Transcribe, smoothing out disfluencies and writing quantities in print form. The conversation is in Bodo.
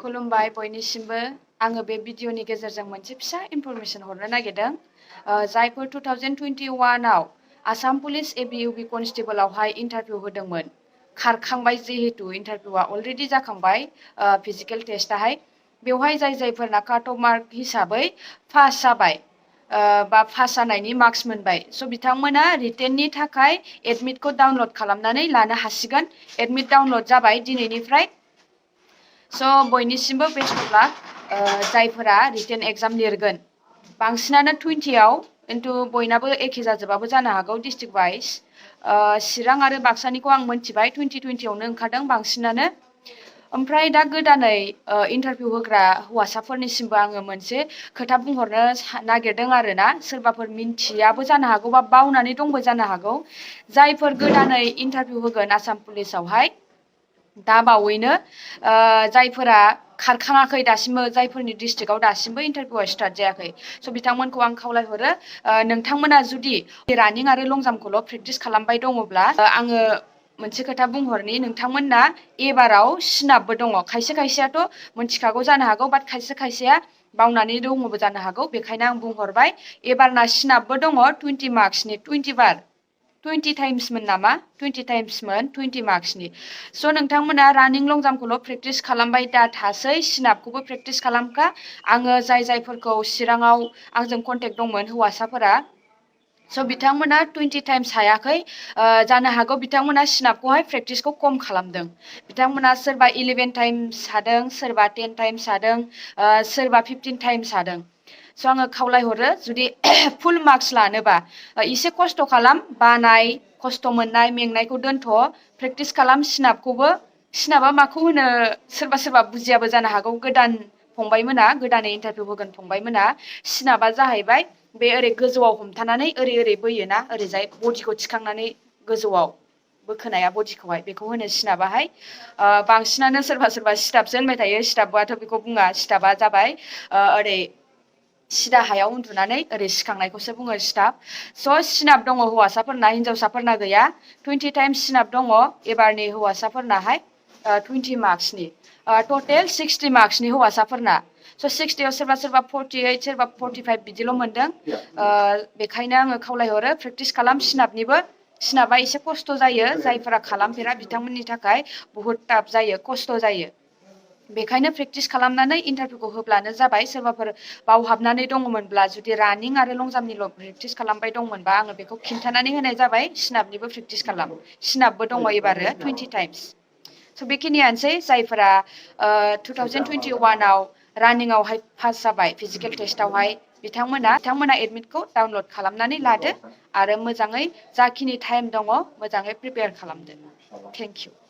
खुलुमबाय बयनिसिमबो आङो बे भिडिअनि गेजेरजों मोनसे फिसा इनफरमेशन हरनो नागिरदों जायफोर 2021 आव आसाम पुलिस एबिइउबि कनस्टेबलआवहाय इन्टारभिउ होदोंमोन खारखांबाय जिहेतु इन्टारभिउआ अलरेडि जाखांबाय फिजिकल टेस्टआहाय बेवहाय जायफोरना काट अफ मार्क हिसाबै पास जाबाय बा पास जानायनि मार्क्स मोनबाय स' बिथांमोना रिटेननि थाखाय एडमिटखौ डाउनलड खालामनानै लानो हासिगोन एडमिट डाउनलड जाबाय दिनैनिफ्राय स' बयनिसिमबो बेस्ट अफ लाक जायफोरा रिटेन एग्जाम लिरगोन बांसिनानो 20 आव खिन्थु बयनाबो एखे जाजोबाबो जानो हागौ डिस्ट्रिक्ट वाइज चिरां आरो बाक्सानिखौ आं मोनथिबाय 2020 आवनो ओंखारदों बांसिनानो ओमफ्राय दा गोदानै इन्टारभिउ होग्रा हौवासाफोरनिसिमबो आङो मोनसे खोथा बुंहरनो नागिरदों आरोना सोरबाफोर मिन्थियाबो जानो हागौ बा बावनानै दंबो जानो हागौ जायफोर गोदानै इन्टारभिउ होगोन आसाम पुलिसावहाय दा बावैनो जायफोरा खारखाङाखै दासिमबो जायफोरनि डिस्ट्रिक्टआव दासिमबो इन्टारभिउआ स्टार्ट जायाखै स' बिथांमोनखौ आं खावलायहरो नोंथांमोना जुदि रानिं आरो लं जाम्पखौल' प्रेक्टिस खालामबाय दङब्ला आङो मोनसे खोथा बुंहरनि नोंथांमोनना एबाराव सिनाबबो दङ खायसे खायसेयाथ' मोनथिखागौ जानो हागौ बाट खायसे खायसेया बावनानै दङबो जानो हागौ बेखायनो आं बुंहरबाय एबारना सिनाबबो दङ 20 मार्क्सनि 20 बार 20 टाइम्समोन नामा 20 टाइम्समोन 20 मार्क्सनि स' नोंथांमोना रानिं लं जाम्पखौल' प्रेक्टिस खालामबाय दा थासै सिनाबखौबो प्रेक्टिस खालामखा आङो जायफोरखौ चिराङाव आंजों कन्टेक्ट दंमोन हौवासाफोरा स' बिथांमोना 20 टाइम्स हायाखै जानो हागौ बिथांमोना सिनाबखौहाय प्रेक्टिसखौ खम खालामदों बिथांमोना सोरबा 11 टाइम्स हादों सोरबा 10 टाइम्स हादों सोरबा 15 टाइम्स हादों स' आङो खावलायहरो जुदि फुल मार्क्स लानोबा एसे खस्थ' खालाम बानाय खस्थ' मोननाय मेंनायखौ दोनथ' प्रेक्टिस खालाम सिनाबा माखौ होनो सोरबा सोरबा बुजियाबो जानो हागौ गोदान फंबायमोना गोदानै इन्टारभिउ होगोन फंबायमोना सिनाबा जाहैबाय बे ओरै गोजौआव हमथानानै ओरै बोयोना ओरैजाय बडिखौ थिखांनानै गोजौआव बोखोनाया बडिखौहाय बेखौ होनो सिनाबाहाय बांसिनानो सोरबा सोरबा सिथाबसो होनबाय थायो सिथाबआथ' बेखौ बुङा सिथाबा जाबाय ओरै सिदा हायाव उन्दुनानै ओरै सिखांनायखौसो बुङो सिथाब स' सिनाब दङ हौवासाफोरना हिन्जावसाफोरना गैया 20 टाइम्स सिनाब दङ एबारनि हौवासाफोरनाहाय 20 मार्क्सनि टटेल 60 मार्क्सनि हौवासाफोरना स' 60 आव सोरबा सोरबा 48 सोरबा 45 बिदिल' मोनदों बेखायनो आङो खावलायहरो प्रेक्टिस खालाम सिनाबा एसे खस्थ' जायो जायफोरा खालामफेरा बिथांमोननि थाखाय बुहुत टाफ जायो खस्थ' जायो बेखायनो प्रेक्टिस खालामनानै इन्टारभिउखौ होब्लानो जाबाय सोरबाफोर बावहाबनानै दङमोनब्ला जुदि रानिं आरो लं जाम्पनिल' प्रेक्टिस खालामबाय दंमोनबा आङो बेखौ खिन्थानानै होनाय जाबाय सिनाबनिबो प्रेक्टिस खालाम सिनाबबो दङ एबारो 20 टाइम्स स' बेखिनियानोसै जायफोरा 2021 आव रानिंआवहाय पास जाबाय फिजिकेल टेस्टआवहाय बिथांमोना एडमिटखौ डाउनलड खालामनानै लादो आरो मोजाङै जाखिनि टाइम दङ मोजाङै प्रिपेयार खालामदो थेंक इउ